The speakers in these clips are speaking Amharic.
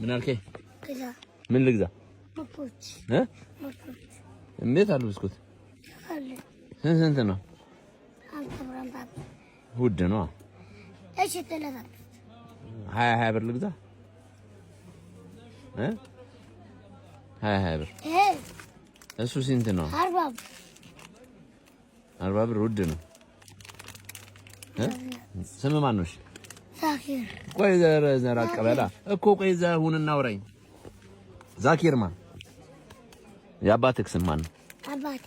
ምን አልከኝ? ግዛ። ምን ልግዛ? ብስኩት። እ? ብስኩት። እንዴት አሉ ብስኩት? አለ። ስንት ስንት ነው? 50 ብር፣ 50 ብር። ውድ ነው። እሺ፣ 35። 20 20 ብር ልግዛ እ? 20 20 ብር። ይሄ። እሱ ስንት ነው? 40 ብር። 40 ብር ውድ ነው እ? ስም ማን ነው? እሺ? ዛኪር። ቆይ፣ ዘር ዘር አቀበላ እኮ፣ ቆይ እዛ ሁንና አውራኝ። ዛኪር ማን? የአባትህ ስም ማን ነው? አባቴ።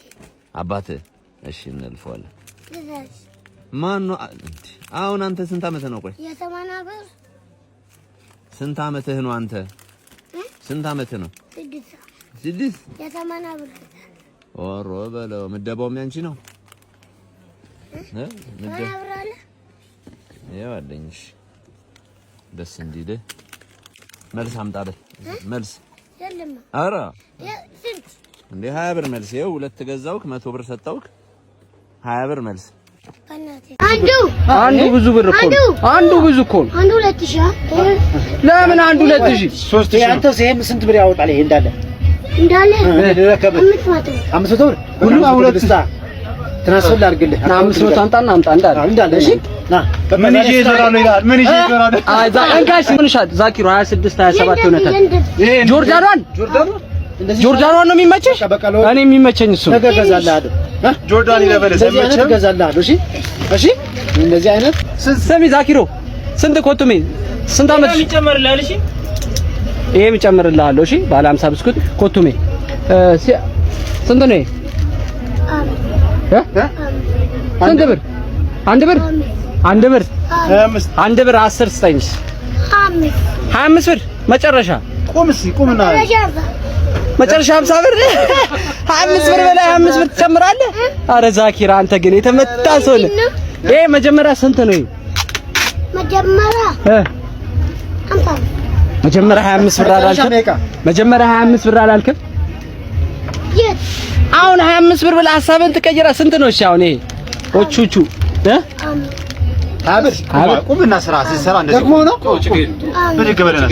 አባትህ። እሺ፣ እንልፈዋለን። ግዛሽ። ማን ነው? አሁን አንተ ስንት ዓመትህ ነው? ቆይ። የ80 ብር። ስንት ዓመትህ ነው አንተ? ስንት ዓመትህ ነው? 6። 6። የ80 ብር ግዛ። ኦሮ በለው፣ ምደባውም ያንቺ ነው እ? 80 ብር አለ። ይኸው አለኝ። እሺ፣ ደስ እንዲልህ መልስ አምጣልህ። መልስ። የለም። ኧረ። ስንት? እንዴ፣ 20 ብር መልስ። ይኸው ሁለት ገዛውክ፣ 100 ብር ሰጠውክ። 20 ብር መልስ። በእናትህ አንዱ። አንዱ ብዙ ብር እኮ ነው። አንዱ ብዙ እኮ ነው። አንዱ 2000። ለምን አንዱ 2000? 3000። አንተ ይሄም ስንት ብር ያወጣል? ይሄ እንዳለ? እንዳለ። ልረከብህ። 500። 500 ብር ሁሉም ሁለት transfer ላድርግልህ። 500 አምጣና አምጣ እንዳለ። እንዳለ። እሺ ና። ምን ይዤ እዞራለሁ ይላል። ምን ይዤ እዞራለሁ? አይ እንካሽ ምን ዛኪሮ 26 27 ይሆናል። ጆርዳኗን ጆርዳኗን ነው የሚመችሽ? እኔ የሚመቸኝ እሱ ነው። ነገ እገዛልሃለሁ። ጆርዳን 11 እንደዚህ አይነት አይመችም? እገዛልሃለሁ። እሺ እሺ፣ እንደዚህ አይነት። ስሚ ዛኪሮ፣ ስንት ኮቱሜ ስንት ዓመት? ይጨመርልሃል። እሺ። ይሄም እጨምርልሃለሁ። እሺ፣ ባለ 50 ብስኩት ኮቱሜ ስንት ነው ይሄ? እ? ስንት ብር? 1 ብር፣ 1 ብር፣ 1 ብር 10 ስጠኝ። 25 ብር መጨረሻ። ቁም እስኪ ቁምና። መጨረሻ 50 ብር። 25 ብር በላይ 25 ብር ትጨምራለህ? አረ ዛኪራ፣ አንተ ግን የተመታ ሰው ነህ። ይሄ መጀመሪያ ስንት ነው? ይሄ? መጀመሪያ እ? 50 ብር። መጀመሪያ 25 ብር አላልክም? መጀመሪያ 25 ብር አላልክም? የት? አሁን 25 ብር ብለህ ሀሳብህን ትቀይራለህ። ስንት ነው? እሺ፣ አሁን ይሄ ኦቹቹ እ? 20 ብር። ቁምና ስራ ስትሰራ እንደዚህ ደግሞ ነው። ብድግ በለና።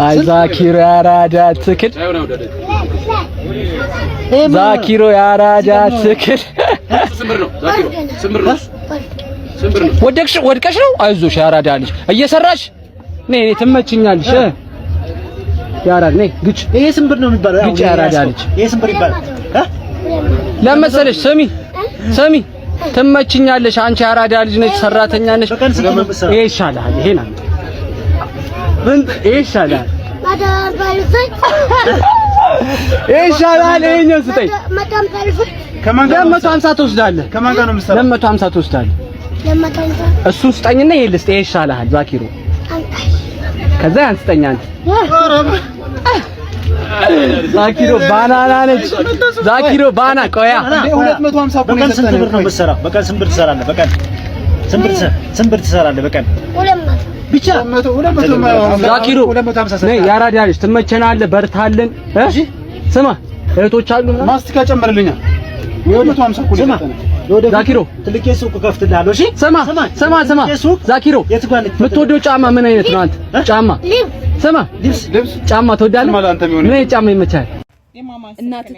አይ ዛኪሮ ያራዳ ትክል፣ ዛኪሮ ያራዳ ትክል። ወደቅሽ፣ ወድቀሽ ነው። አይዞሽ ያራዳ ልጅ፣ እየሰራሽ ነይ ነይ፣ ትመችኛለሽ እ ያራዳ ነይ ግጭ። ይሄ ስንት ብር ነው የሚባለው? ግጭ ያራዳ ልጅ። ይሄ ስንት ብር ይባላል? እ? ለመሰለሽ፣ ስሚ ስሚ፣ ትመችኛለሽ። አንቺ ያራዳ ልጅ ነሽ፣ ሰራተኛ ነሽ። በቀን ስንት ነው የምትሰራው? ይሄ ይሻልሃል። ይሄን አንተ ምን ይሄ ይሻልሃል። ይሄ ይሻልሃል። ይሄኛውን ስጠኝ። ከማን ጋር ነው? ለ150 ትወስዳለህ። ከማን ጋር ነው የምትሰራው? ለ150 ትወስዳለህ። እሱን ስጠኝና ይሄ ልስጥ። ይሄ ይሻልሃል ዛኪሮ። ከዛ ያን ስጠኝ አንተ። ዛኪሮ ባናና ነች። ዛኪሮ ባና ቆያ። 250 እኮ ነው በቀን ስንት የሰጠን። ብር ነው የምትሰራው? በቀን ስንት ብር ትሰራለህ? በቀን ስንት ብር ትሰራለህ? በቀን ብቻ? 200። ዛኪሮ ነይ፣ ያራዳ ልጅ ትመቸናለህ፣ በርታልን። እሺ ስማ፣ እህቶች አሉ ምናምን? ማስቲካ ጨምርልኛል። 250 እኮ ነው ስማ የሰጠን። ለወደፊቱ ዛኪሮ። ትልቅ ሱቅ እከፍትልሃለሁ። እሺ። ስማ ስማ ስማ ሱቅ ዛኪሮ። የት ጋር ልክፈትልህ? የምትወደው ጫማ ምን አይነት ነው አንተ? ጫማ፣ ስማ። ልብስ። ጫማ ትወዳለህ? ስማ፣ ለአንተ የሚሆን ምን አይነት ጫማ ይመችሃል? እናትህ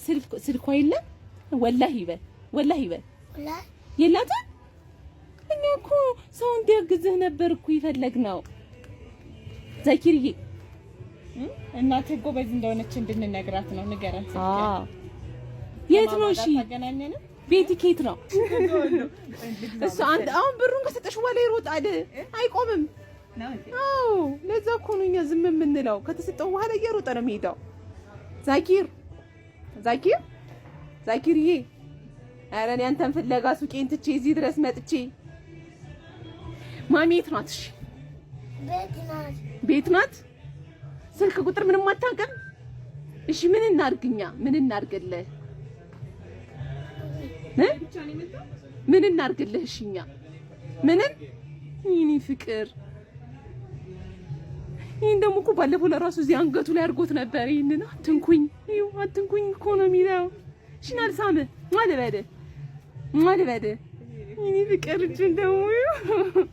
ስልክ ስልኳ የለም? ወላሂ በል፣ ወላሂ በል፣ የላትም። እኛ እኮ ሰው እንዲያግዝህ ነበር እኮ የፈለግነው ዛኪርዬ። እናትህ ጎበዝ እንደሆነች እንድንነግራት ነው። ንገራት። አዎ፣ የት ነው? እሺ፣ ቤቲ ኬት ነው እሱ? አንተ አሁን ብሩን ከሰጠሽ በኋላ ይሮጣል፣ አይቆምም። አዎ፣ ለዛ እኮ ነው እኛ ዝም የምንለው። ከተሰጠው በኋላ እየሮጠ ነው የሚሄደው። ዛኪር፣ ዛኪር፣ ዛኪርዬ፣ ኧረ እኔ አንተን ፍለጋ ሱቄን ትቼ እዚህ ድረስ መጥቼ። ማሚ የት ናት? እሺ፣ ቤት ናት። ስልክ ቁጥር ምንም አታውቅም። እሺ፣ ምን እናድርግኛ? ምን እናድርግልህ? እ? ምን እናድርግልህ? እሺ፣ እኛ ምንም ይኔ ፍቅር፣ ይሄን ደግሞ እኮ ባለፈው ለራሱ እዚህ አንገቱ ላይ አድርጎት ነበር። ይሄንን አትንኩኝ፣ ይኸው አትንኩኝ እኮ ነው የሚለው። እሺ፣ ና ልሳምህ፣ ማ ልበልህ፣ ማ ልበልህ? ይኔ ፍቅር እጁን ደግሞ ይኸው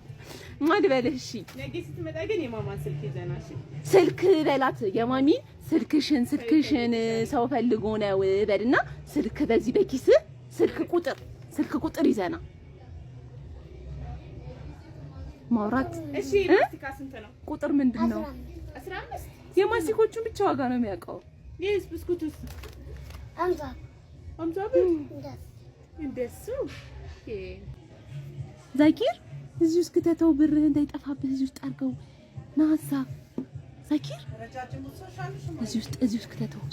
ማልበልህ። እሺ ነገ ስትመጣ ግን የማማን ስልክ ይዘና። እሺ ስልክ በላት፣ የማሚን ስልክሽን ስልክሽን ሰው ፈልጎ ነው በልና ስልክ በዚህ በኪስ ስልክ ቁጥር ስልክ ቁጥር ይዘና ማውራት። እሺ ማስቲካ ስንት ነው? ቁጥር ምንድን ነው? 15። የማስቲኮቹን ብቻ ዋጋ ነው የሚያውቀው። ይህስ ብስኩቱስ? 50። 50 ብር እንደሱ። ዛኪር እዚህ ውስጥ ክተተው፣ ብርህ እንዳይጠፋብህ እዚህ ውስጥ አድርገው። ናዛ ዛኪር እዚህ ውስጥ ክተተው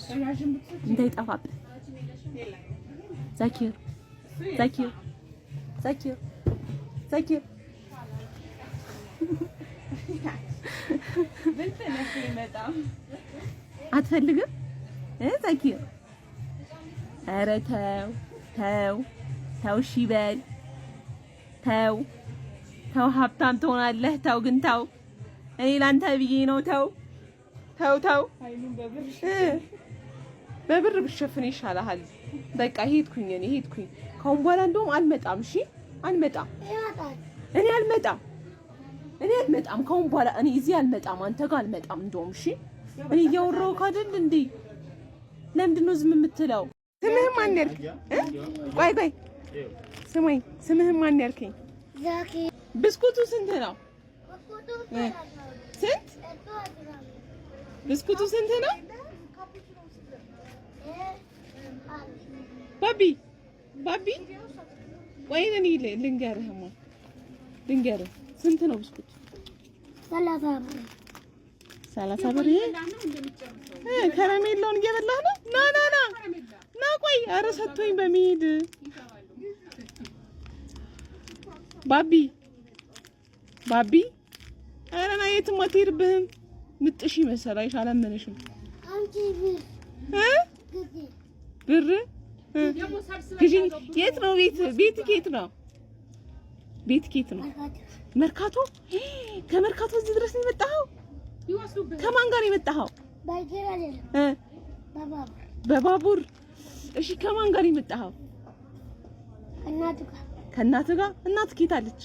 እንዳይጠፋብህ። ዛኪር ዛኪር ዛኪር ዛኪር አትፈልግም ዛኪር? ኧረ ተው ተው ተው፣ እሺ በል ተው ተው፣ ሀብታም ትሆናለህ። ተው ግን ተው፣ እኔ ላንተ ብዬ ነው። ተው ተው ተው፣ በብር ብሸፍን ይሻልሃል። በቃ ሄድኩኝ፣ እኔ ሄድኩኝ። ከአሁን በኋላ እንደውም አልመጣም። እሺ አልመጣም፣ እኔ አልመጣም፣ እኔ አልመጣም። ከአሁን በኋላ እኔ እዚህ አልመጣም፣ አንተ ጋር አልመጣም። እንደውም እሺ፣ እኔ እያወራሁ አይደል እንዴ? ለምንድን ነው ዝም የምትለው? ስምህን ማን ያልከኝ? ቆይ ቆይ ስማኝ፣ ስምህን ማን ያልከኝ? ብስኩቱ ስንት ነው? ስንት ብስኩቱ ስንት ነው? ባቢ ባቢ፣ ቆይ እኔ ልንገርህማ፣ ልንገርህ ስንት ነው ብስኩቱ? 30 ብር። ከረሜላውን እየበላህ ነው? ና ና ና ና፣ ቆይ ኧረ ሰጥቶኝ በመሄድ ባቢ ባቢ፣ ኧረ ና፣ የትም አትሄድብህም። ምጥሽ ይመስላል። አይሽ አላመነሽም። ብር ግዢ። የት ነው ቤት? ቤት ከየት ነው? ቤት ከየት ነው? መርካቶ። ከመርካቶ እዚህ ድረስ ነው የመጣኸው? ከማን ጋር ነው የመጣኸው? በባቡር። እሺ፣ ከማን ጋር ነው የመጣኸው? ከእናትህ ጋር። እናትህ ከየት አለች?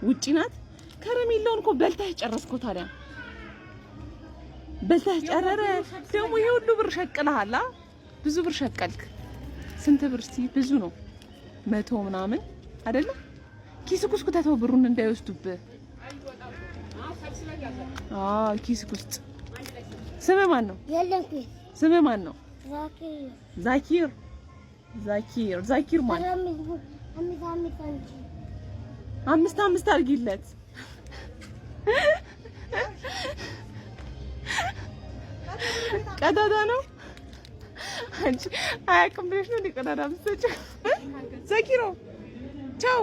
ውጪ ናት። ከረሜላውን እኮ በልተህ ጨረስከው። ታዲያ በልተህ ጨረረ። ደግሞ ይሄ ሁሉ ብር ሸቅለሃል። ብዙ ብር ሸቀልክ። ስንት ብር እስቲ? ብዙ ነው፣ 100 ምናምን አይደለ? ኪስክ ውስጥ ክተተው ብሩን እንዳይወስዱብህ። አዎ ኪስክ ውስጥ። ስምህ ማን ነው? ስምህ ማን ነው? ዛኪር ዛኪር ዛኪር ማን? 5 5 አድርጊለት። ቀዳዳ ነው። አንቺ አያውቅም ብለሽ ነው እንደ ቀዳዳ የምትሰጪው? ዘኪሮ ቻው።